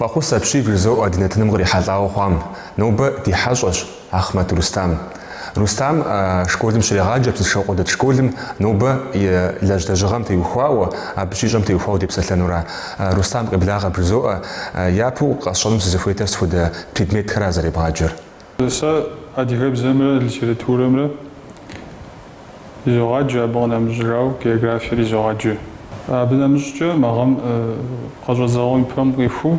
Фӏэхъус апщий вжызоӏэ ди нэтыным кърихьэлӏауэ хъуам. Нобэ ди хьэщӏэщ Ахъмэт Рустам. Рустам школым щрегъаджэ Псышокъуэ дэт школым нобэ илэжь лэжьыгъэм теухуауэ, абы щищӏэм теухуауэ депсэлъэнура. Рустам къеблагъэ бжызоӏэ, япэу къэсщӏэну сызыхуейтэр сыт хуэдэ предметхэра зэребгъаджэр? Сэ адыгэбзэмрэ литературэмрэ изогъаджэ, абы къынэмыщӏыжауэ географиер изогъаджэ. Абы нэмыщӏкӏэ мы гъэм къыщӏэдзэгъуэм и пэм къихуэу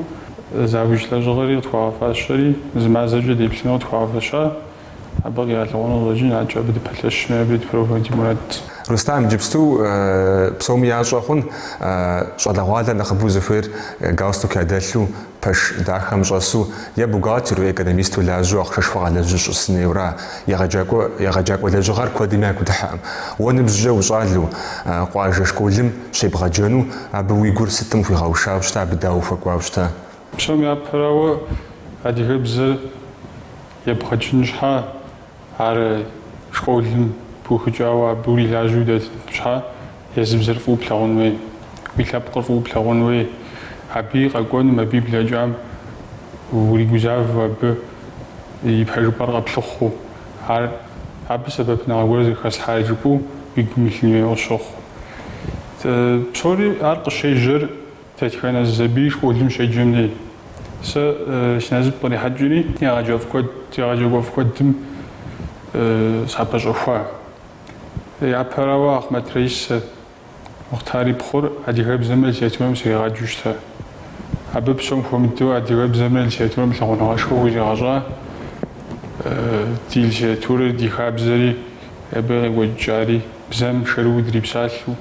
завуч лэжьыгъэри къытхуагъэфащэри, зы мазэкӏэ деплъыну къытхуагъэфэща, абы къигъэлъэгъуэну къыщӏэкӏын, адэкӏэ абы дыпэлъэщми, абы дыпэрыувэну ди мурадт. Рустам, иджыпсту псоми ящӏэ хъун, щӏалэгъуалэр нэхъыбэу зыхуейр галстук ядэлъу, Пэш дахэм щӏэсу е бухгалтеру, е экономисту лажьэу ахъшэшхуэ къалэжьу щысын хуейуэра. Егъэджакӏуэ, егъэджакӏуэ лэжьыгъэр куэдым ягу дыхьэкъым. Уэ ныбжькӏэ ущӏалэу, къуажэ школым щебгъэджэну, абы уи гур сытым хуигъэушауэ щыта, абы дауэ ухуэкӏуауэ щыта? Псом япэрауэ, адыгэбзэр ебгъэджын щхьа, Ар школым пыухыкӏауэ абы урилажьэу удэтын щхьа, езы бзэр фӏыуэ плъагъун хуей, уи лъэпкъыр фӏыуэ плъагъун хуей. Абы и къэкӏуэнум, абы и блэкӏам уригузавэу, абы и пэжыпӏэр къэплъыхъуу, ар абы сэбэпыныгъэ гуэр зэрыхэслъхьар жыпӏэу уи гум илъын хуейуэ къысщохъу. Псори ар къыщежьэр Дэтхэнэ зы сабий школым щеджэм дей. Сэ си насып кърихьэкӏри, егъэджэфӏ куэд, егъэджакӏуэфӏ куэдым сапэщӏэхуа. Япэрауэ, Ахъмэт Раисэ Мухътар и пхъур адыгэбзэмрэ литературэм сригъаджэу щыта. Абы псом хуэмыдэу адыгэбзэмрэ литературэм лъагъуныгъэшхуэ хузигъэщӏа, ди литературэри, ди хабзэри, абы къекӏуэкӏари, бзэм шэрыуэу дрипсалъэу,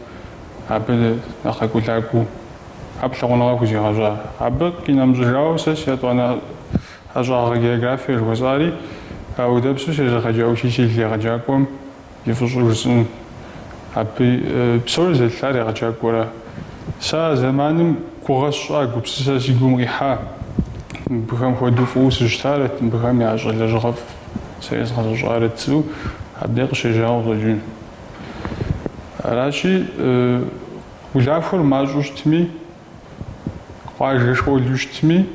Абы нэхъ ӏэкӏуэлъакӏуэу абы лъагъуныгъэ хузигъэщӏа. Абы къинэмыщӏыжауэ сэ си етӏуанэ ӏэщӏагъэ географие жыхуэсӏари, ауэдэпсу сезыгъэджа учитель егъэджакӏуэм и фӏыщӏэу жысӏэну. Абы псори зэлъытар егъэджакӏуэра. Сэ а зэманым гугъэ сщӏа, гупсысэ си гум къихьа. Мыбыхэм хуэдэу фӏыуэ сыщытарэт, мыбыхэм ящӏэ лэжьыгъэфӏ сэ езгъэзэщӏарэт жысӏэу абдей къыщежьауэ къыщӏэкӏын. Аращи, улахуэр мащӏэу щытми, къуажэ школу щытми,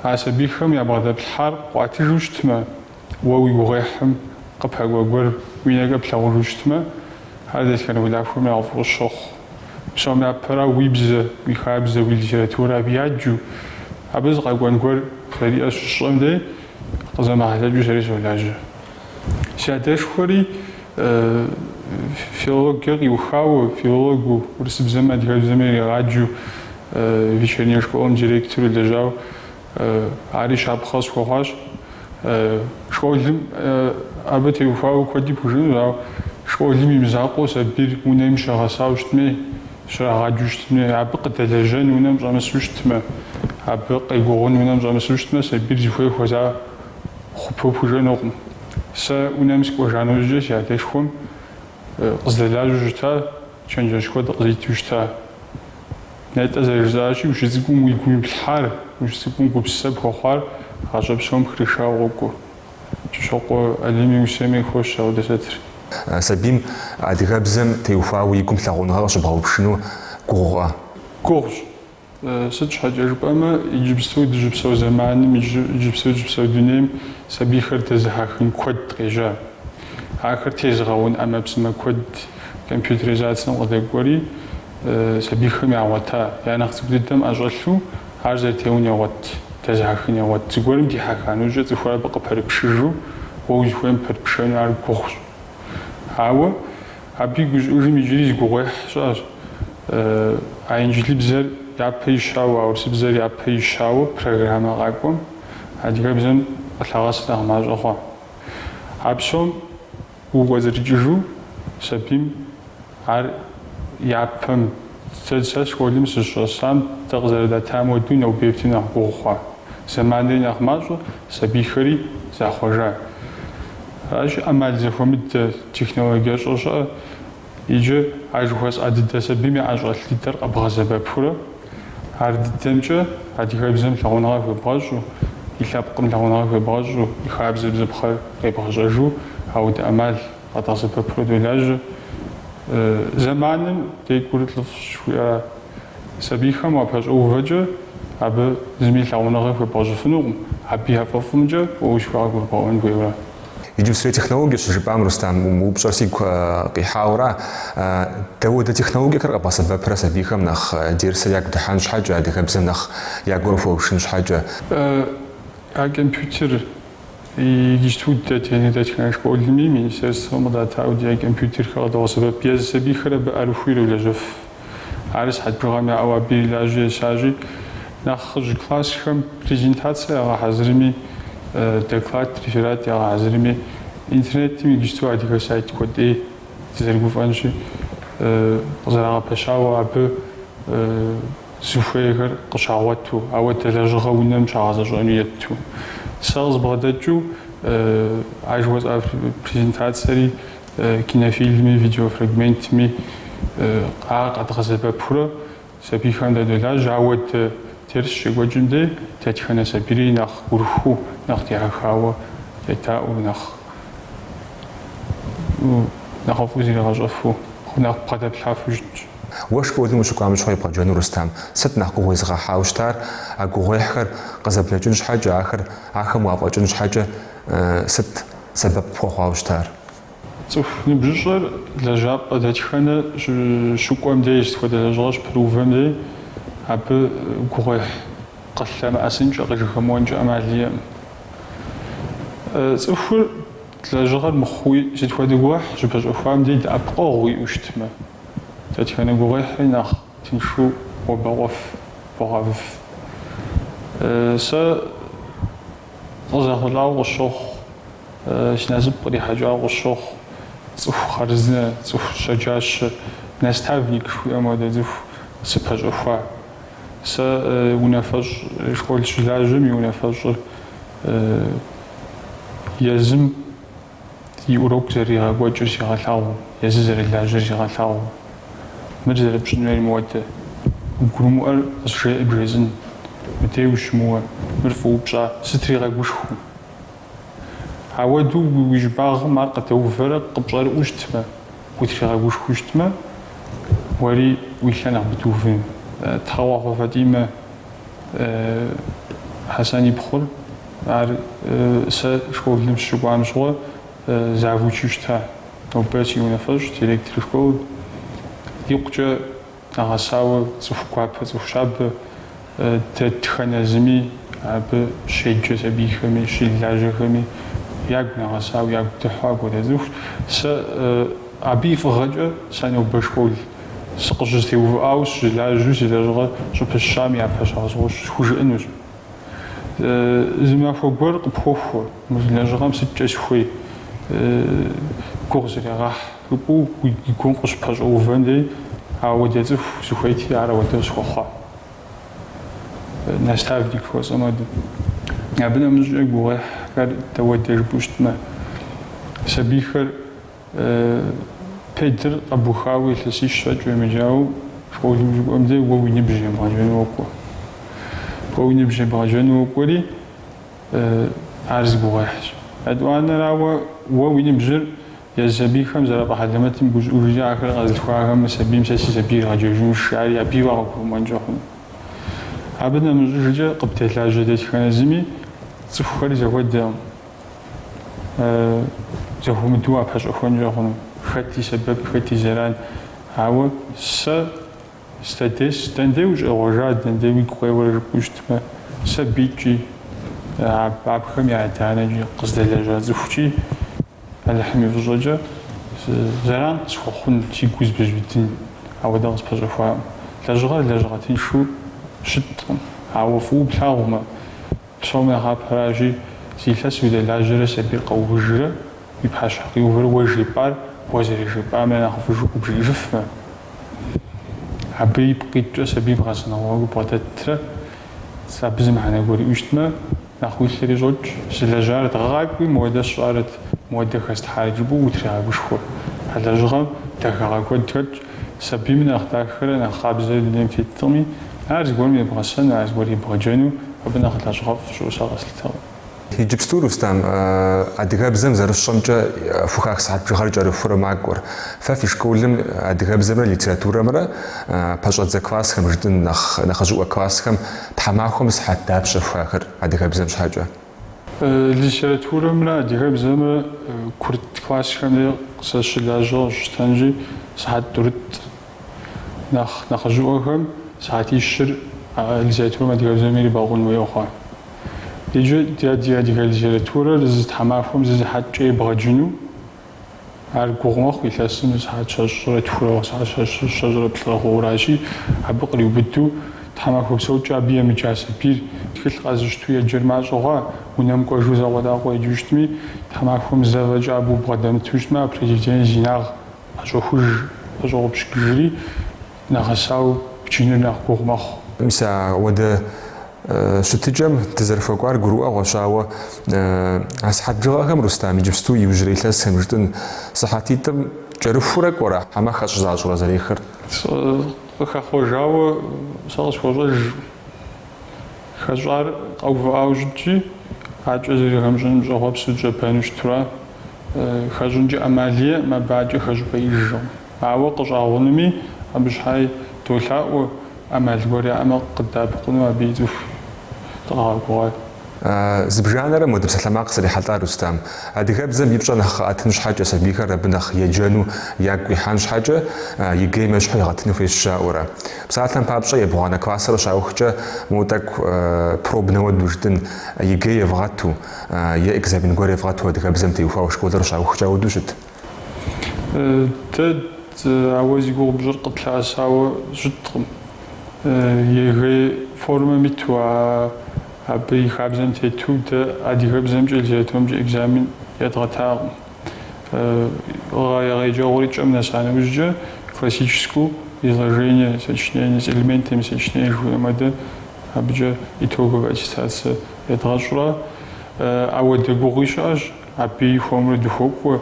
а сабийхэм ябгъэдэплъхьар къуатыжу щытмэ, уэ уи гугъуехьым къыпэкӏуэ гуэр уи нэкӏэ плъагъужу щытмэ, ар дэтхэнэ улахуэми нэхъыфӏу къысщохъу. Псом япэрауэ уи бзэ, уи хабзэ, уи литературэ абы яджу, абы зы къэкӏуэн гуэр зэриӏэр щысщӏэм дей къызэмыхьэлъэкӏыу сэри солажьэ. Си адэшхуэри филологие къиухауэ, филологыу, урысыбзэмрэ адыгэбзэмрэ иригъаджэу, вечерняя школым директору лэжьауэ, ари щапхъэ схуэхъуащ. Школым абы теухуауэ куэди пхужыӏэнущ, ауэ школым и мызакъуэу сабийр унэм щегъэсауэ щытми, щрагъаджэу щытми, абы къыдэлэжьэн унэм щӏэмысу щытмэ, абы къегугъун унэм щӏэмысу щытмэ, сабийр зыхуей хуэза хъупэу пхужыӏэнукъым. Сэ унэм сыкӏуэжа нэужькӏэ си адэшхуэм къыздэлажьэу щыта, чэнджэщ куэд къызиту щыта. Нетӏэ зэрыжысӏащи, ущыцӏыкӏум уи гум иплъхьар, ущыцӏыкӏум гупсысэ пхуэхъуар гъащӏэ псом пхрышауэ къокӏуэ. Кӏыщокъуэ Алим и усэми хощ ауэдэ сатыр. Сабийм адыгэбзэм теухуауэ и гум лъагъуныгъэ къыщыбгъэупшыну гугъукъэ? Гугъущ. Сыт щхьэкӏэ жыпӏэмэ, иджыпсту дыщыпсэу зэманым, иджыпсту дыщыпсэу дунейм сабийхэр дэзыхьэхын куэд къежьа. Ахэр тезыгъэун ӏэмэпсымэ куэд компьютеризацэм къыдэкӏуэри, сабийхэм ягъуэта. Я нэхъ цӏыкӏу дыдэм ӏэщӏэлъу ар зэрытеун егъуэт, дэзыхьэхын егъуэт. Зыгуэрым дихьэха нэужькӏэ цӏыхур абы къыпэрыпшыжу, уэ узыхуейм пэрыпшэну ар гугъущ. Ауэ Абы и гущӏыӏужым иджыри зы гугъуехь щыӏэщ. А инджылыбзэр япэ ищауэ, а урысыбзэр япэ ищауэ программэ къакӏуэм адыгэбзэм къылъагъэсыр нэхъ мащӏэ хъуа. А псом укӏуэцӏрыкӏыжу сабийм ар япэм, сэ школым сыщыщӏэсам дэ къызэрыдатам хуэдэу нобэ ептыну нэхъ гугъу хъуа. Зэманри нэхъ мащӏэ, сабийхэри захъуэжа. Аращи, ӏэмал зэхуэмыдэ технологиещӏэ щыӏэ. Иджы а жыхуэсӏа дыдэ сабийм яӏэщӏэлъ дыдэр къэбгъэсэбэпурэ, ар дыдэмкӏэ адыгэбзэм лъагъуныгъэ хуебгъэщӏу, и лъэпкъым лъагъуныгъэ хуебгъэщӏу, и хабзэ бзыпхъэр къебгъэщӏэжу, ауэдэ ӏэмал къэдгъэсэбэпурэ долажьэ. Зэманым декӏур лӏыфӏщ жыхуиӏэра. Сабийхэм уапэщӏэувэкӏэ. Абы зыми лъагъуныгъэ хуебгъэщӏыфынукъым, абы яфӏэфӏымкӏэ уэ узыхуейр къагурыбгъэӏуэн хуейуэ. Иджыпстурей технологие щыжыпӏам, Рустам, мы упщӏэр сигу къихьауэра, дауэдэ технологиехэр къэбгъэсэбэпрэ сабийхэм нэхъ дерсыр ягу дыхьэн щхьэкӏэ, адыгэбзэм нэхъ я гур хуэушын щхьэкӏэ? А компьютер иджыпсту дэтхэнэ дэтхэнэ школми министерствэм къыдатауэ диӏэ компьютерхэр къыдогъэсэбэп. Езы сабийхэр абы ӏэрыхуэу иролэжьэф. Ар сыхьэт бжыгъэм яӏэу абы ирилажьэу есащи, нэхъыжь классхэм презентацэ ягъэхьэзырми, доклад, реферат ягъэхьэзырми, интернетым иджыпсту адыгэ сайт куэдӏей дызэрыгуфӏэнщи, къызэрагъэпэщауэ абы зыхуейхэр къыщагъуэту, ауэдэ лэжьыгъэ унэм щагъэзэщӏэну етту. Сэ къызбгъэдэкӏыу а жыхуэсӏа презентацэри кинофильми, видеофрагментми ар къэдгъэсэбэпурэ сабийхэм дадолажьэ, ауэдэ дерс щекӏуэкӏым дей дэтхэнэ сабийри нэхъ гурыхуэу, нэхъ дихьэхауэ едаӏуэу, нэхъ нэхъыфӏу зригъэщӏэфу, нэхъ бгъэдэплъхьэфу щытщ. Уэ школым ущыкӏуам щыгъуэ ебгъэджэну, Рустам, сыт нэхъ гугъу уезыгъэхьауэ щытар, а гугъуехьхэр къызэбнэкӏын щхьэкӏэ, ахэр ахэм уафӏэкӏын щхьэкӏэ сыт сэбэп пхуэхъуауэ щытар? Цӏыху ныбжьыщӏэр лэжьапӏэ дэтхэнэ щыкӏуэм деж, сыт хуэдэ лэжьыгъэ щыпэрыувэм дей, абы гугъуехь къылъэмыӏэсынкӏэ, къыжьэхэмыуэнкӏэ ӏэмал иӏэкъым. Цӏыхур лэжьыгъэр мыхъууи, сыт хуэдэ гугъуехь щыпэщӏэхуам дей дэӏэпыкъуэгъу уиӏэу щытмэ, дэтхэнэ гугъуехьри нэхъ тыншу уобэкъуэф, богъэвыф. Сэ къызэхъулӏауэ къысщохъу. Си насып кърихьэкӏауэ къысщохъу цӏыху хъарзынэ, цӏыху щэджащэ, наставник жыхуиӏэм хуэдэ цӏыху сыпэщӏэхуа. Сэ унафэщӏ школ щылажьэм и унафэщӏыр езым и урок зэригъэкӏуэкӏыр сигъэлъагъуу, езыр зэрылажьэр сигъэлъагъуу. Мыр зэрыпщӏын хуейр мыуэдэ. Къыбгурымыӏуэр къызжеӏи бжесӏэн. Мыдей ущымыуэ, мыр фӏыуэ пщӏа, сытригъэгушхуэу. Ауэдэу уи щӏыбагъым ар къыдэувэрэ къыпщӏэрыӏэу щытмэ, утригъэгушхуэу щытмэ, уэри уи лъэ нэхъ быдэу увыну. Тхьэгъуахъуэ Фатӏимэ Хьэсэн и пхъур, ар сэ школым сыщыкӏуам щыгъуэ завучу щыта. Нобэ си унафэщӏ, директор школым. Икъукӏэ Нэгъэсауэ цӏыху гуапэ, цӏыху щабэ дэтхэнэ зыми абы щеджэ сабийхэми, щылажьэхэми ягу нэгъэсауэ, ягу дыхьэу апхуэдэ цӏыхущ. Сэ абы и фӏыгъэкӏэ сэ нобэ школ сыкъыщызэтеувыӏауэ сыщылажьэу си лэжьыгъэр щӏыпысщам япэ щхьэусыгъуэщ схужыӏэнущ. Зы махуэ гуэр къыпхуохуэ, мы лэжьыгъэм сыткӏэ сыхуей, гугъу срегъэхь жыпӏэу уи гум къыщыпэщӏэувэм дей, ауэдэ цӏыху сыхуейти, ар ауэдэу схуэхъуа. Наставник жыхуэсӏэм хуэдэу. Абы нэмыщӏкӏэ гугъуехьхэр дауэдэ жыпӏэу щытмэ, сабийхэр Педыр къэбухауэ илъэсищ фӏэкӏ уемыджауэ школым ущыкӏуэм дей уэ уи ныбжь ебгъэджэну уокӏуэ. Уэ уи ныбжь ебгъэджэну уокӏуэри, ар зы гугъуехьщ. Етӏуанэрауэ, уэ уи ныбжьыр езы сабийхэм зэрафӏэхьэлэмэтым гущӏыӏужкӏэ ахэр къэзылъхуахэм мы сабийм сэ си сабийр иригъэджэжынущ, жари абыи уакъыгурымыӏуэнкӏэ хъуну. Абы нэмыщӏыжкӏэ къыбдэлажьэ дэтхэнэ зыми цӏыхухэри зэхуэдэкъым. Зэхуэмыдэу уапэщӏэхуэнкӏэ хъуну, хэт и сэбэп, хэт и зэран. Ауэ сэ стэдес, дэндей ущӏегъуэжа, дэндей уигу къеуэрэ жыпӏэу щытмэ, сабийкӏи, абыхэм я адэ-анэкӏи, къыздэлэжьа цӏыхукӏи, Алыхьым и фӏыщӏэкӏэ зэран къысхуэхъун, си гу зэпызудын ауэдэ къыспэщӏэхуакъым. Лэжьыгъэр лэжьыгъэ тыншу щыткъым, ауэ фӏыуэ плъагъумэ, Псом нэхъапэращи, зы илъэс удэлажьэрэ сабийр къэувыжрэ уи пащхьэ къиувэрэ уэ жепӏар уэ зэрыжепӏам я нэхъыфӏыжу къыбжиӏэжыфмэ, абы ипкъ иткӏэ сабийм гъэсэныгъэ гъуэгу бгъэдэттырэ абы зы мыхьэнэ гуэр иӏэу щытмэ, нэхъ уи лъэри щӏокӏ. Сылэжьарэт, гъакӏуи, мыуэдэ сщӏарэт, мыуэдэ хэслъхьарэт жыпӏэу утрегъэгушхуэ. А лэжьыгъэм дахагъэ куэд хэтщ. Сабийм нэхъ дахэрэ нэхъ къабзэрэ дунейм теткъыми, ар зыгуэрым ебгъэсэну, ар зыгуэр ебгъэджэну абы нэхъ лэжьыгъэфӏ щыӏэу сэ къэслъытэкъым. Иджыпсту, Рустам, адыгэбзэм зэрысщӏэмкӏэ хухах сыхьэт бжыгъэр кӏэрыхуурэ макӏуэр. Фэ фи школым адыгэбзэмрэ литературэмрэ пэщӏэдзэ классхэм, жытӏэн нэхъ нэхъыжьыӏуэ классхэм тхьэмахуэм сыхьэт дапщэ хухахыр адыгэбзэм щхьэкӏэ? Литературэмрэ адыгэбзэмрэ курыт классхэм дей сэ сыщылажьэу къыщыстэнщи, сыхьэт тӏурытӏ. Нэхъ нэхъыжьыӏуэхэм сыхьэтищыр литературэм адыгэбзэм ирибакъун хуейуэ хъуа. Иджы ди адыгэ литературэр зы тхьэмахуэм зы сыхьэткӏэ ебгъэджыну ар гугъу мэхъу, илъэсым сыхьэт щэщӏрэ тхурэ, сыхьэт щэщӏрэ плӏырэ хъууращи, абы къриубыдэу тхьэмахуэ псокӏэ абы емыджа сабийр тхылъ къэзыщту еджэр мащӏэ хъуа, унэм кӏуэжу закъуэтӏакъуэ еджэу щытми, тхьэмахуэм зэ фӏэкӏа абы убгъэдэмыту щытмэ, а произведение зи инагъ ӏэщӏохуж, ӏэщӏогъупщыкӏыжри, нэгъэсауэ бджыныр нэхъ гугъу мэхъу. Мис ауэдэ щытыкӏэм дызэрыхуэкӏуар гурыӏуэгъуэщ, ауэ а сыхьэт бжыгъэхэм, Рустам, иджыпсту иужьрей илъэсхэм жытӏэн, сыхьэтитӏым кӏэрыхуурэ кӏуэрэ, хьэмэ хэщӏ защӏурэ зэрехыр? Къыхэхъуэжауэ сэ къысхуэщӏэж хэщӏар къэувыӏауэ щытщи, акӏэ зэрыхэмыщӏыным щӏэхъуэпсу щӏэбэну щытура. Хэщӏынкӏэ ӏэмал иӏэкъым, абы акӏэ хэщӏыпӏэ иӏэжкъым. Ауэ къыщӏагъунуми, абы щхьаи долъаӏуэ, ӏэмал гуэр яӏэмэ къыддэӏэпыкъуну абы и цӏыху дыкъагъэгугъа. Зыбжанэрэ модэ псалъэмакъ срихьэлӏа, Рустам. Адыгэбзэм и пщӏэр нэхъ къэӏэтын щхьэкӏэ, сабийхэр абы нэхъ еджэну ягу къихьэн щхьэкӏэ, ЕГЭ-м ещхьу егъэтын хуейщ жаӏэурэ. Псалъэм папщӏэ, ебгъуанэ классыр щаухкӏэ, моуэ тӏэкӏу пробнэ уэду жытӏэн, ЕГЭ евгъэту, е экзамен гуэр евгъэту адыгэбзэм теухуауэ школыр щаухкӏэ ауэдэу щыт? Дэ ауэ зи гугъу пщӏыр къытлъэӏэсауэ щыткъым. ЕГЭ формэм иту, абы и хабзэм тету дэ адыгэбзэмкӏэ литературэмкӏэ экзамен едгъэтакъым. Гъэ егъэджэгъуэр и кӏэм нэса нэужькӏэ классическэу изложение, сочинение с элементами сочинение жыхуиӏэм хуэдэ абыкӏэ итоговэ аттестацэ едгъэщӏурэ. Ауэдэ гугъи щыӏэщ, абыи хуэмурэ дыхуокӏуэ.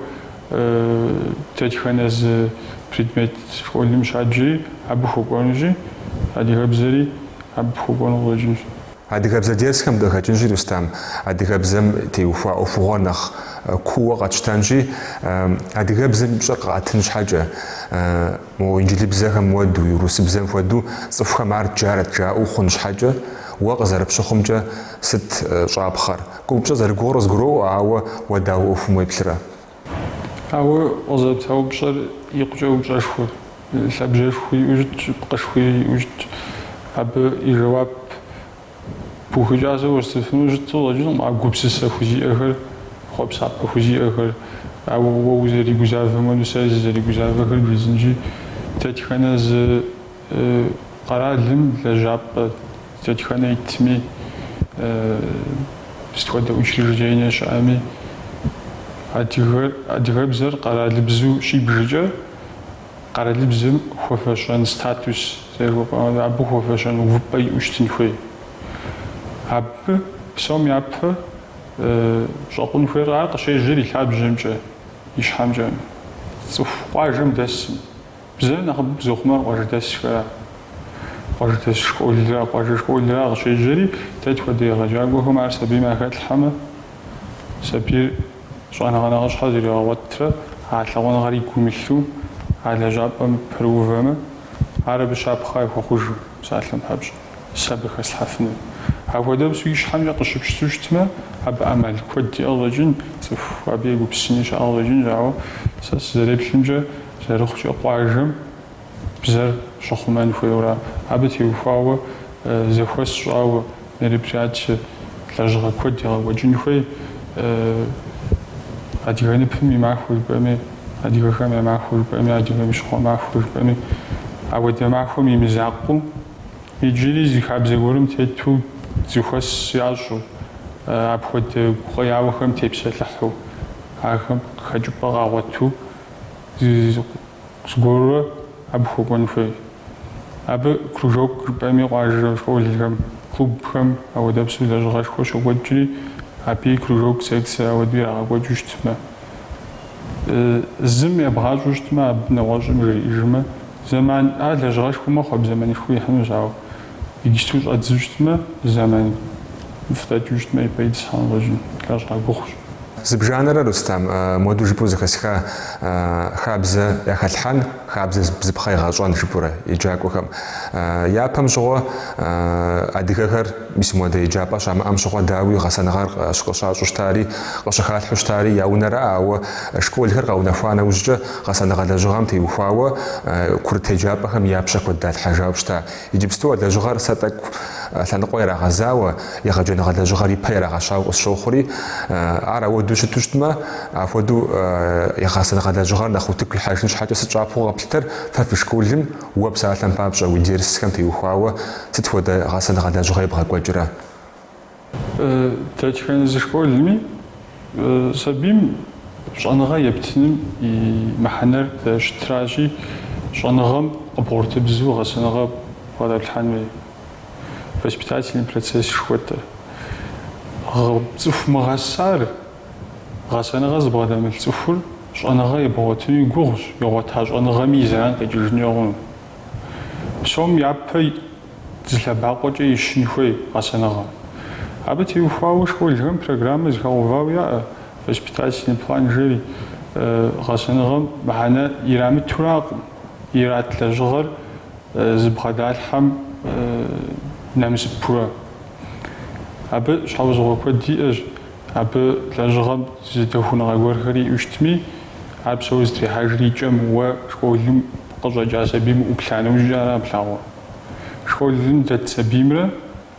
Дэтхэнэ зы предмет школым щаджри абы хуэкӏуэнущи, адыгэбзэри абы хуэкӏуэну къыщӏэкӏынщ. Адыгэбзэ дерсхэм дыхэкӏынщи, Рустам, адыгэбзэм теухуа ӏуэхугъуэр нэхъ кууэ къэтщтэнщи, адыгэбзэм и пщӏэр къэӏэтын щхьэкӏэ, мо инджылыбзэхэм хуэдэу, урысыбзэм хуэдэу цӏыхухэм ар дджарэт жаӏэу хъун щхьэкӏэ, уэ къызэрыпщыхъумкӏэ сыт щӏапхъэр? Упщӏэр зэрыгугъур къызгуроӏуэ, ауэ уэ дауэ ӏуэхум уеплърэ? Ауэ къызэпта упщӏэр икъукӏэ упщӏэшхуэ, лъабжьэшхуи иӏэу щытщ, пкъышхуи иӏэу щытщ. Абы и жэуап пыухыкӏа сэ уэстыфыну щыту къыщӏэкӏынкъым, а гупсысэ хузиӏэхэр, хъуэпсапӏэ хузиӏэхэр, ауэ уэ узэригузавэм хуэдэу сэ сызэригузавэхэр бжесӏэнщи, дэтхэнэ зы къэралым лэжьапӏэ дэтхэнэ итми, сыт хуэдэ учреждение щыӏэми, адыгэр, адыгэбзэр къэралыбзэу щибжкӏэ, къэралыбзэм хуэфэщэн статус зэрыжыпӏэм, абы хуэфэщэн увыпӏэ иӏэу щытын хуей. Абы псом япэ щӏэкъун хуейр ар къыщежьэр и лъабжьэмкӏэ, и щхьэмкӏэ, цӏыху къуажэм дэсым. Бзэр нэхъыбэу зыхъумэр къуажэдэсхэра. Къуажэдэс школра, къуажэ школра къыщежьэри, дэ тхуэдэ егъэджакӏуэхэм ар сабийм яхэтлъхьэмэ, сабийр щӏэныгъэ нэхъыщхьэ зэригъэгъуэтрэ а лъагъуныгъэр и гум илъу а лэжьапӏэм пэрыувэмэ, ар абы щапхъэ яхуэхъужу, псалъэм папщӏэ, сэ абы хэслъхьэфынур. Апхуэдэпсу и щхьэмкӏэ къыщыпщту щытмэ, абы ӏэмал куэд иӏэ къыщӏэкӏын, цӏыху абы егупсысыни щыӏэ къыщӏэкӏынщ, ауэ сэ сызэреплъымкӏэ, Зэрыхъукӏэ къуажэм бзэр щыхъумэн хуейуэра. Абы теухуауэ зэхуэс щӏауэ мероприятие лэжьыгъэ куэд егъэкӏуэкӏын хуей. Адыгэ ныпым и махуэ жыпӏэми, адыгэхэм я махуэ жыпӏэми, адыгэм и щыгъуэ махуэ жыпӏэми, ауэдэ махуэм и мызакъуэу иджыри зы хабзэ гуэрым тету зэхуэс ящӏу, апхуэдэ гукъеяуэхэм тепсэлъыхьу, ахэм хэкӏыпӏэ къагъуэту Зыгуэрурэ абы хуэкӏуэн хуей. Абы кружок жыпӏэми къуажэ школхэм, клубхэм ауэдэпсу лэжьыгъэшхуэ щокӏуэкӏри, абыи кружок, секцие ауэдэу ирагъэкӏуэкӏыу щытмэ. Зым ебгъащӏэу щытмэ, абы нэгъуэщӏым жриӏэжмэ, зэман, ар лэжьыгъэшхуэ мэхъу, абы зэманышхуэ ихьынущ, ауэ иджысту щӏэдзэу щытмэ, зэман фӏы дэкӏыу щытмэ, и пӏэ итӏысхьэну къыщӏэкӏын. Лэжьыгъэ гугъущ. Зыбжанэрэ, Рустам, моду жыпӏэу зэхэсха хабзэ яхэлъхьэн, хабзэ бзыпхъэ егъэщӏэн жыпӏэурэ еджакӏуэхэм. Япэм щыгъуэ адыгэхэр мис муэдэ еджапӏэ щамыӏэм щыгъуэ дауи гъэсэныгъэр къыщащӏу щытари, къыщыхалъхьэу щытари я унэра, ауэ школхэр къэунэхуа нэужькӏэ гъэсэныгъэ лэжьыгъэм теухуауэ курыт еджапӏэхэм я пщэ куэд далъхьэжауэ щыта. Иджыпсту а лэжьыгъэр сэ тӏэкӏу лъэныкъуэ ирагъэзауэ, егъэджэныгъэ лэжьыгъэр ипэ ирагъэщауэ къысщохъури, ар ауэдэу щыту щытмэ, апхуэдэу гъэсэныгъэ лэжьыгъэр нэхъ утыку ихьэжын щхьэкӏэ сыт щӏапхъэу къэплъытэр фэ фи школым уэ псалъэм папщӏэ уи дерсхэм теухуауэ сыт хуэдэ гъэсэныгъэ лэжьыгъэ ебгъэкӏуэкӏрэ? Дэтхэнэ зы школми сабийм щӏэныгъэ ептыным и мыхьэнэр зэрыщытращи, щӏэныгъэм къыбгъурытыбзу гъэсэныгъэ бгъэдэплъхьэн хуей. Воспитательный процесс жыхуэтӏэр. Цӏыху мыгъэсар, гъэсэныгъэ зыбгъэдэмылъ цӏыхур щӏэныгъэ ебгъуэтынуи гугъущ, игъуэта щӏэныгъэми и зэран къикӏыжынкӏэ хъуну. Псом япэ зы лъэбакъуэкӏэ ищын хуей гъэсэныгъэ. Абы теухуауэ школхэм программэ зэхэгъэувауэ яӏэ, воспитательный план жери, гъэсэныгъэм мыхьэнэ ирамытуракъым, ират лэжьыгъэр зыбгъэдалъхьэм нэмысыпурэ. Абы щхьэусыгъуэ куэд иӏэщ, абы лэжьыгъэм зыдэхуныгъэ гуэрхэри иӏэу щытми, ар псори зытрихьэжри икӏэм уэ школым къыщӏэкӏа сабийм уӏуплъа нэужькӏэ ара плъагъур. Школым дэт сабиймрэ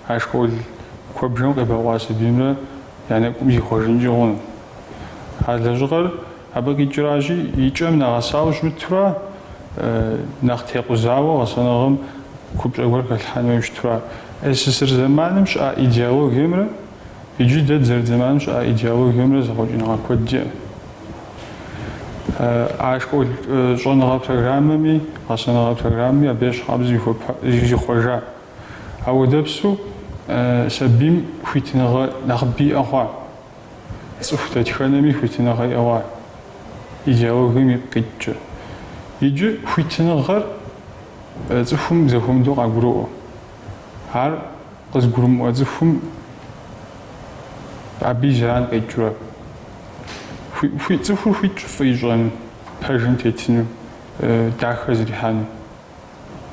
а школ куэбжэм къебэкъуа сабиймрэ я нэкӏум зихъуэжынкӏи хъуну. А лэжьыгъэр абы къикӏращи, и кӏэм нэгъэсауэ щымытура, нэхъ текъузауэ гъэсэныгъэм купщӏэ гуэр хэлъхьэн хуейуэ щытура. СССР зэманым щыӏа идеологиемрэ иджы дэ дызэрыт зэманым щыӏа идеологиемрэ зэхъуэкӏыныгъэ куэд иӏэ. А школ щӏэныгъэ программэми, гъэсэныгъэ программэми абы ещхьабзэу зихъуэжа. Ауэдэпсу сабийм хуитыныгъэ нэхъыби иӏэ хъуа. Цӏыху дэтхэнэми хуитыныгъэ иӏэ хъуа идеологием ипкъ иткӏэ. Иджы хуитыныгъэр цӏыхум зэхуэмыдэу къагуроӏуэ. Ар къызыгурымыӏуэ цӏыхум абы и зэран къикӏыурэ. Цӏыхур хуитщ фӏы ищӏэну, пэжым тетыну, дахэ зрихьэну.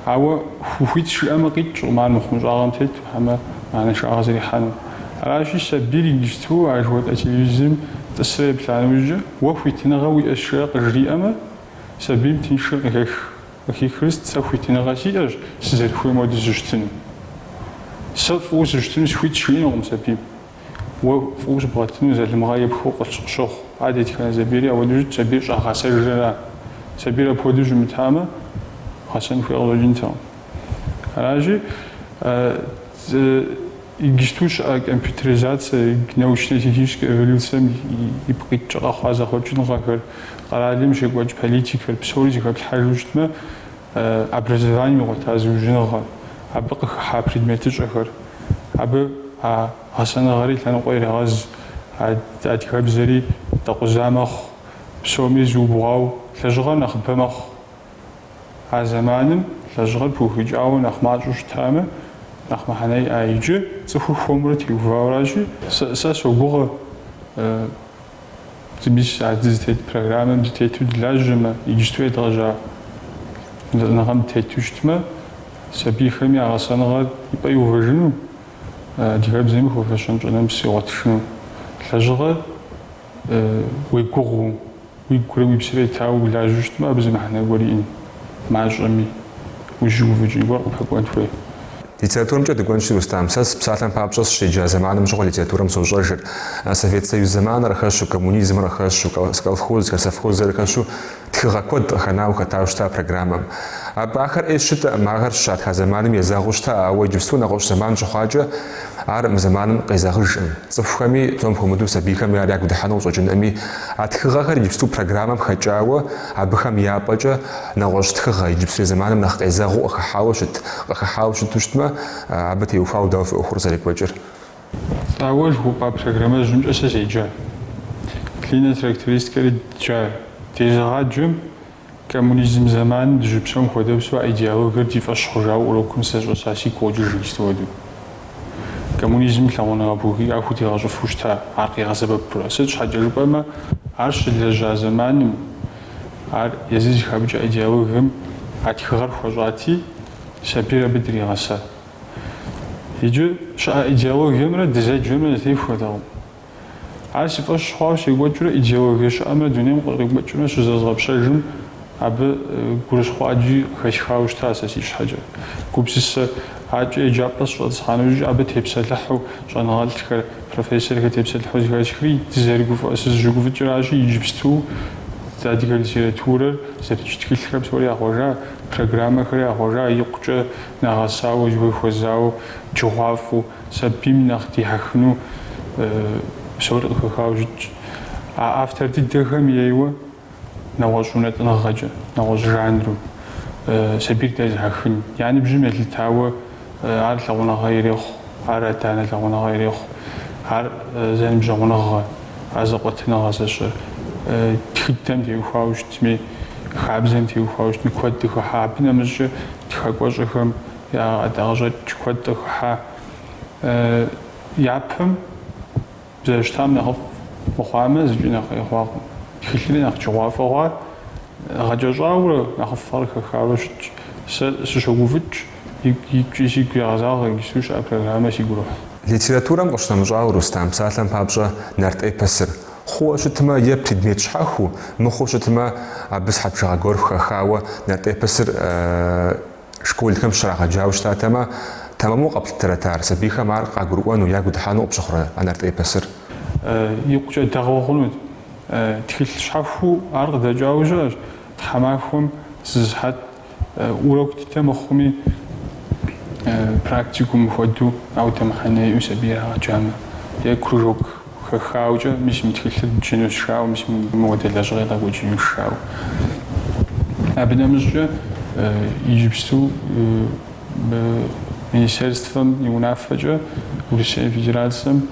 Ауэ ухуитщ жиӏэмэ къикӏкъым ар мыхъумыщӏагъэм тету, хьэмэ мыхьэнэншагъэ зэрихьэну. Аращи, сабийр иджыпсту а жыхуэтӏэ телевизорым тӏысрэ еплъа нэужькӏэ, уэ хуитыныгъэ уиӏэщ жиӏэ къыжриӏэмэ, сабийм тыншыр къыхех. Къыхихыр сыт, сэ хуитыныгъэ сиӏэщ, сызэрыхуейм хуэдэу сыщытыну. Сэ фӏыуэ сыщытыну сыхуитщ жиӏэнукъым сабийм. Уэ фӏыуэ щыбгъэтыну залымыгъэ епхыу къыщохъу. Ар дэтхэнэ сабийри апхуэдэу щытщ, сабийр щӏагъэсэжыр ара. Сабийр апхуэдэу щымытамэ, гъэсэн хуей къыщӏэкӏынтэкъым. Аращи, иджыпсту щыӏэ компьютеризацэ, научно-техническэ эволюцэм ипкъ иткӏэ къэхъуа зэхъуэкӏыныгъэхэр, къэралым щекӏуэкӏ политикэр, псори зэхэплъхьэжу щытмэ, образованием игъуэта зыужьыныгъэр, абы къыхыхьа предметыщӏэхэр, абы а гъэсэныгъэри лъэныкъуэ ирегъэз, адыгэбзэри дэкъуза мэхъу, псоми зыубгъуауэ лэжьыгъэр нэхъыбэ мэхъу. А зэманым лэжьыгъэр пыухыкӏауэ нэхъ мащӏэу щытамэ, нэхъ мыхьэнэ иӏа. Иджы цӏыхур хуэмурэ теувауэращи, сэ согугъэ, мис а дызытет программэм дытету дылажьэмэ, иджыпсту едгъэжьа унэтӏыныгъэм дытету щытмэ, сабийхэми я гъэсэныгъэр и пӏэ иувэжыну, адыгэбзэми хуэфэщэн пщӏэ нэмыс игъуэтыжыну. Лэжьыгъэр уегугъуу, Уигурэ уи псэрэ етауэ улажьэу щытмэ, абы зы мыхьэнэ гуэр иӏэн, мащӏэми, узыщыгуфӏыкӏын гуэр къыпэкӏуэн хуей. Литературэмкӏэ дыкӏуэнщи, Рустам, сэ псалъэм папщӏэ сыщеджа зэманым щыгъуэ литературэм сощӏэжыр. Совет Союз зэманыр къыхэщу, коммунизмэр къыхэщу, колхозхэр, совхозхэр къыхэщу тхыгъэ куэд къыхэнауэ хэтауэ щыта программэм. Абы ахэр ӏейщ щытэкъым, ахэр щатха зэманым езэгъыу щыта, ауэ иджыпсту нэгъуэщӏ зэман щыхъуакӏэ, ар мы зэманым къезэгъыжкъым. Цӏыхухэми, псом хуэмыдэу сабийхэми ар ягу дыхьэну къыщӏэкӏынӏыми, а тхыгъэхэр иджыпсту программэм хэкӏауэ, абыхэм я пӏэкӏэ нэгъуэщӏ тхыгъэ иджыпстурей зэманым нэхъ къезэгъыу къыхыхьауэ щыт, къыхыхьауэ щыту щытмэ, абы теухуауэ дауэ фи ӏуэхур зэрекӏуэкӏыр? А уэ жыхуэпӏа программэжьымкӏэ сэ седжа. Длинная трактористкэри дджа. Дезыгъаджэм Коммунизм зэманым дыщыпсэум хуэдэпсу а идеологиер ди фӏэщ хъужауэ урокым сыщӏэса сигу къокӏыж иджыпсту хуэдэу. Коммунизмым лъагъуныгъэ пыухыкӏа худигъэщӏыфу щыта, ар къигъэсэбэпурэ. Сыт щхьэкӏэ жыпӏэмэ, ар щылэжьа зэманым ар езыр зыхапӏыкӏа идеологием а тхыгъэр хуэщӏати, сабийр абы дригъэса. Иджы щыӏэ идеологиемрэ дызэджэмрэ зэтехуэртэкъым. Ар си фӏэщ хъуауэ щекӏуэкӏыурэ идеологие щыӏэмрэ дунейм къекӏуэкӏымрэ щызэзгъэпщэжым, абы гурыщхъуэ ӏэджи къыхэсхауэ щыта сэ си щхьэкӏэ. Гупсысэ адэкӏэ еджапӏэ сыщӏэтӏысхьа нэужькӏэ абы тепсэлъыхьу щӏэныгъэлӏхэр, профессорхэр тепсэлъыхьу зэхэсхри, дызэрыгуфӏэ, сызыщыгуфӏыкӏращи, иджыпсту адыгэ литературэр зэрыдж тхылъхэр псори яхъуэжа, программэхэри яхъуэжа, икъукӏэ нэгъэсауэ, зыхуей хуэзауэ, джыгъуафӏэу. Сабийм нэхъ дихьэхыну псори къыхэхауэ щытщ. А автор дыдэхэм ейуэ нэгъуэщӏ унэтӏыныгъэкӏэ, нэгъуэщӏ жанру сабийр дэзыхьэхын. Я ныбжьым елъытауэ ар лъагъуныгъэ ирехъу, ар адэ-анэ лъагъуныгъэ ирехъу, ар зэныбжьэгъуныгъэ, ар зэкъуэтыныгъэ зэщӏыр. Тхыдэм теухуауэ щытми, хабзэм теухуауэ щытми куэд къыхыхьа. Абы нэмыщӏкӏэ тхакӏуэщӏэхэм Я ӏэдакъэщӏэкӏ куэд къыхыхьа. Япэм зэрыщытам нэхъыфӏ мыхъуамэ, зыкӏи нэхъ ӏей хъуакъым. Тхылъри нэхъ джыгъуафӏэ хъуа, гъэкӏэщӏауэрэ нэхъыфӏхэр къыхэхауэ щытщ. Сэ сыщогуфӏыкӏ, икӏи сигу егъэзагъэ иджыпсту щыӏэ программэр сигу ирохь. Литературэм къыщынэмыщӏауэ, Рустам, псалъэм папщӏэ, Нарт эпосыр. Хъууэ щытмэ е предмет щхьэхуэу, мыхъуу щытмэ, абы сыхьэт бжыгъэ гуэр хухэхауэ Нарт эпосыр Школхэм щрагъэджауэ щытатэмэ, тэмэму къэплъытэрэт ар, сабийхэм ар къагурыӏуэну, ягу дыхьэну къыпщыхъурэ а Нарт эпосыр? Икъукӏэ дэгъуэ хъунут. Тхылъ щхьэхуэу ар къыдэкӏауэ щыӏэщ, тхьэмахуэм зы сыхьэт урок дыдэ мыхъуми, практикум хуэдэу ауэдэ мыхьэнэ иӏэу сабий ирагъэджамэ, е кружок Хэхаукӏэ мис мы тхылъыр дджынущ жаӏэу, мис мыуэдэ лэжьыгъэ едгъэкӏуэкӏынущ жаӏэу. Абы нэмыщӏкӏэ иджыпсту Министерствэм и унафэкӏэ Урысей Федерацэм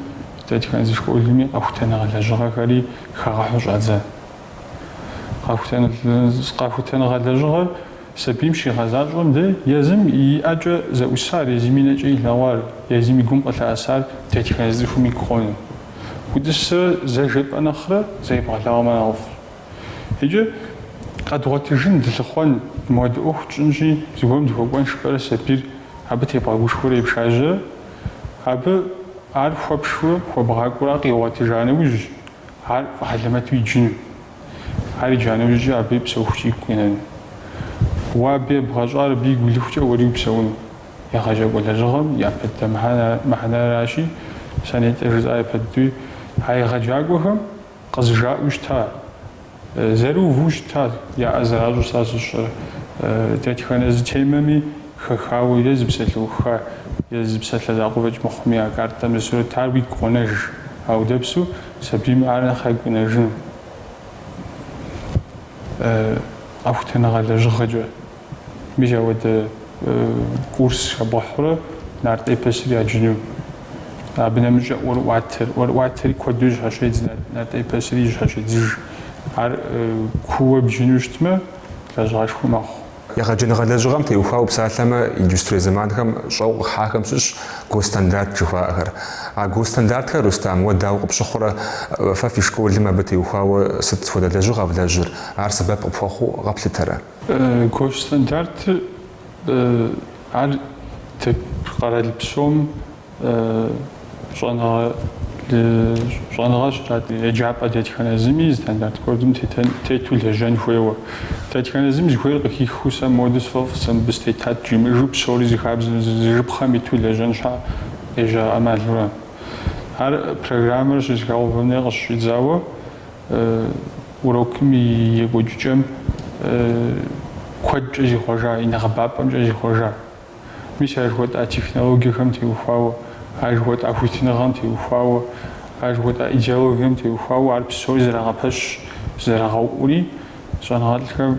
дэтхэнэ зы школми къэхутэныгъэ лэжьыгъэхэри хагъэхьэу щӏадза. Къэхутэныгъэ лэжьыгъэр сабийм щигъэзащӏэм де езым и ӏэкӏэ зэӏусар, езым и нэкӏэ илъэгъуар, езым и гум къылъэӏэсар дэтхэнэ зы цӏыхум игу къонэ. Утӏысрэ зэ жепӏэ нэхърэ зэ ебгъэлъагъумэ нэхъыфӏщ. Иджы къэдгъуэтыжын, дылъыхъуэн, мыуэдэ ӏуэху тщӏынщи, зыгуэрым дыхуэкӏуэн жыпӏэрэ сабийр абы тебгъэгушхуэрэ епшажьэрэ, абы ар хуэпшурэ хуэбгъакӏуэрэ къигъуэтыжа нэужь, Ар фӏэхьэлэмэту иджыну. Ар иджа нэужькӏэ абы псэухукӏэ игу къинэну. Уэ абы ебгъэщӏар абы игу илъыхукӏэ уэри упсэуну. Егъэджакӏуэ лэжьыгъэм япэ дыдэ мыхьэнэращи, сэ нетӏэ жысӏа япэ дыдэуи, а егъэджакӏуэхэм къызжаӏэу щыта, Зэрыуву щыта, я ӏэ зэращӏу сэ сщӏэрэ. Дэтхэнэ зы темэми хэхауэ е зы псалъэуха, е зы псалъэ закъуэ фӏэкӏ мыхъуми, а картэм зы сурэт, ар уигу къонэж. Ауэдэпсу сабийм ар нэхъ ягу къинэжыну. Къэхутэныгъэ лэжьыгъэкӏэ. Мис ауэдэ курс хэбгъэхьурэ нарт эпосыр яджыну. Абы нэмыщӏкӏэ ӏуэрыӏуатэр. ӏуэрыӏуатэри куэду зыщхьэщедз, нарт эпосри зыщхьэщедзыж. Ар кууэ бджыну щытмэ, лэжьыгъэшхуэ мэхъу. Егъэджэныгъэ лэжьыгъэм теухуауэ упсалъэмэ, иджыпстурей зэманхэм щӏэуэ къыхьахэм щыщщ госстандарт жыхуаӏэхэр. А госстандартхэр, Рустам, уэ дауэ къыпщыхъурэ, фэ фи школым абы теухуауэ сыт хуэдэ лэжьыгъэ влэжьыр, ар сэбэп къыпхуэхъуу къэплъытэрэ? Госстандартыр ар къэрал псом щӏэныгъэ щӏэныгъэ щрат еджапӏэ дэтхэнэ зыми стандарт куэдым тету лэжьэн хуейуэ. Дэтхэнэ зым зыхуейр къыхихыу сэ моду сфӏэфӏ, сэ мыбы сытетат жимыӏэжу псори зы хабзэм, зы жыпхъэм иту лэжьэн щхьа къежьа ӏэмалура. Ар программэр щызэхагъэувэм дей къыщыщӏидзауэ Урокым и екӏуэкӏыкӏэм куэдкӏэ зихъуэжа, и нэхъыбапӏэмкӏэ зихъуэжа. Мис а жыхуэтӏа технологиехэм теухуауэ, а жыхуэтӏа хуитыныгъэм теухуауэ, а жыхуэтӏа идеологием теухуауэ ар псори зэрагъэпэщ, зэрагъэуӏури, щӏэныгъэлӏхэм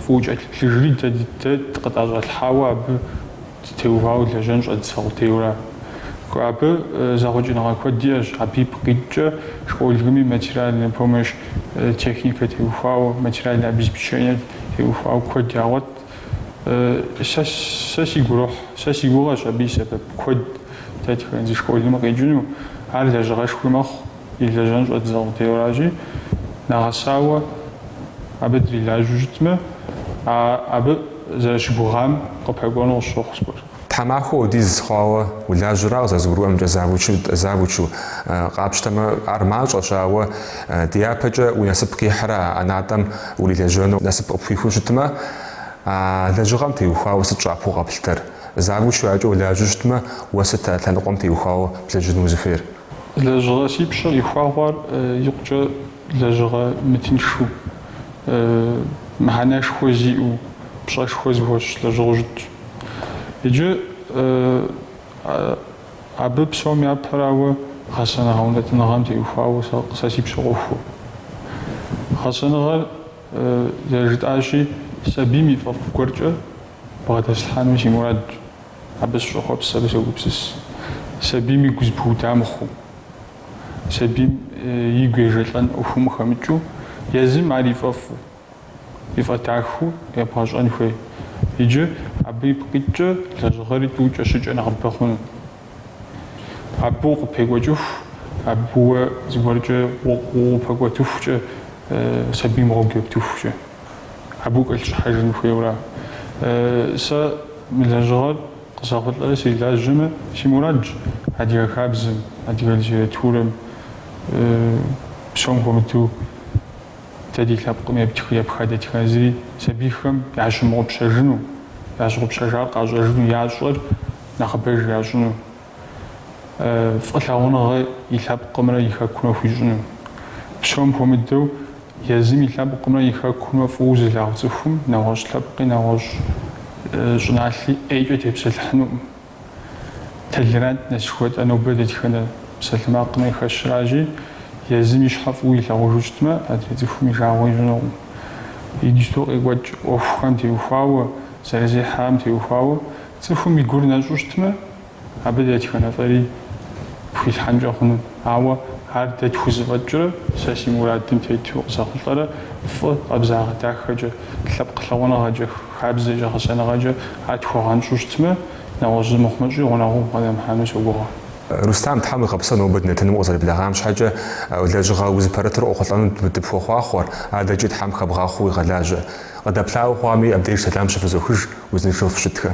фӏыуэ кӏэлъыплъыжри, дэ дыдэ къытӏэщӏэлъхьауэ абы Дытеувауэ лэжьэн щӏэддза къудейуэра. Абы зэхъуэкӏыныгъэ куэд иӏэщ. Абы ипкъ иткӏэ школхэми материальная помощь техникэ теухуауэ, материальное обеспечение теухуауэ куэд ягъуэт. Сэ сэ сигу ирохь, сэ си гугъэщ абы и сэбэп куэд. Дэтхэнэ зы школым къикӏыну, ар лэжьыгъэшхуи мэхъу, и лэжьэн щӏэддзэ къудейуэращи, нэгъэсауэ абы дрилажьэу щытмэ, абы зэрыщыгугъам къыпэкӏуэну къысщохъу зыгуэр. Тхьэмахуэ хуэдиз хъуауэ улажьэра къызэрызгурыӏуэмкӏэ завучу къапщтэмэ, ар мащӏэщ, ауэ дяпэкӏэ уи насып къихьрэ а ӏэнатӏэм урилэжьэну насып къыпхуихуэу щытмэ, а лэжьыгъэм теухуауэ сыт щӏапхъэу къэплъытэр? Завучу акӏэ улажьэу щытмэ, уэ сыт а лъэныкъуэм теухуауэ блэжьыну узыхуейр? Лэжьыгъэ си пщэ къихуа хъуар икъукӏэ лэжьыгъэ мытыншу, мыхьэнэшхуэ зиӏэу, пщӏэшхуэ зыхуэсщӏ лэжьыгъэу щытщ. Иджы абы псом япэрауэ гъэсэныгъэ унэтӏыныгъэм теухуауэ сэ си пщэ къохуэ. Гъэсэныгъэр зэрыжытӏащи, сабийм и фӏэфӏ гуэркӏэ бгъэдэслъхьэну си мурадщ. Абы сыщӏохъуэпс, абы согупсыс. Сабийм игу зэпыуда мыхъуу, сабийм игу ежэлӏэн ӏуэхум къыхэмыкӏыу, езым ар и фӏэфӏу, и фӏэдахэу ебгъэщӏэн хуей. Иджы абы ипкъ иткӏэ лэжьыгъэри тӏукӏэ щыкӏэ нэхъыбэ хъуну. Абы укъыпекӏуэкӏыху, абы уэ зыгуэркӏэ укъыпэкӏуэтыхукӏэ, сабийм гъуэгу ептыхукӏэ. Абы укӏэлъыщӏыхьэжын хуейуэра. Сэ мы лэжьыгъэр къызэхъулӏэрэ срилажьэмэ, си мурадщ адыгэ хабзэм, адыгэ литературэм, псом хуэмыдэу дэ ди лъэпкъым епха дэтхэнэ зыри сабийхэм ящымыгъупщэжыну, ящыгъупщэжар къащӏэжыну, ящӏэр нэхъыбэж ящӏыну. Фӏы лъагъуныгъэ и лъэпкъымрэ и хэкумрэ хуищӏыну. Псом хуэмыдэу езым и лъэпкъымрэ и хэкумрэ фӏыуэ зылъагъу цӏыхум нэгъуэщӏ лъэпкъи нэгъуэщӏ щӏыналъи ӏейкӏэ тепсэлъыхьынукъым. Толерантность жыхуэтӏэ нобэ дэтхэнэ псалъэмакъми хэщращи, езым и щхьэ фӏыуэ илъагъужу щытмэ, адрей цӏыхум и жагъуэ ищӏынукъым. Иджыпсту къекӏуэкӏ ӏуэхухэм теухуауэ, зэрызехьэм теухуауэ, цӏыхум и гур нэщӏу щытмэ, Абы дэтхэнэ фӏейри пхуилъхьэнкӏэ хъуну. Ауэ ар дэ тхузэфӏэкӏрэ, сэ си мурадым тету къызэхъулӏэрэ, фӏы, къабзагъэ дахэкӏэ, лъэпкъ лъагъуныгъэкӏэ, хабзэкӏэ, гъэсэныгъэкӏэ ар тхуэгъэнщӏу щытмэ, нэгъуэщӏ зы мыхъумыщӏи гъунэгъуу бгъэдэмыхьэну согугъэ. Рустам, Тхьэм уигъэпсэу нобэ ди нэтыным укъызэреблэгъам щхьэкӏэ, лэжьыгъэ узыпэрытыр къохъулӏэну дыпхуохъуахъуэр, адэкӏи Тхьэм хэбгъахъуэу уигъэлажьэ. Къыдэплъауэ хъуами, абдеж сэлам щыфызохыж, узыншэу фыщытхэ.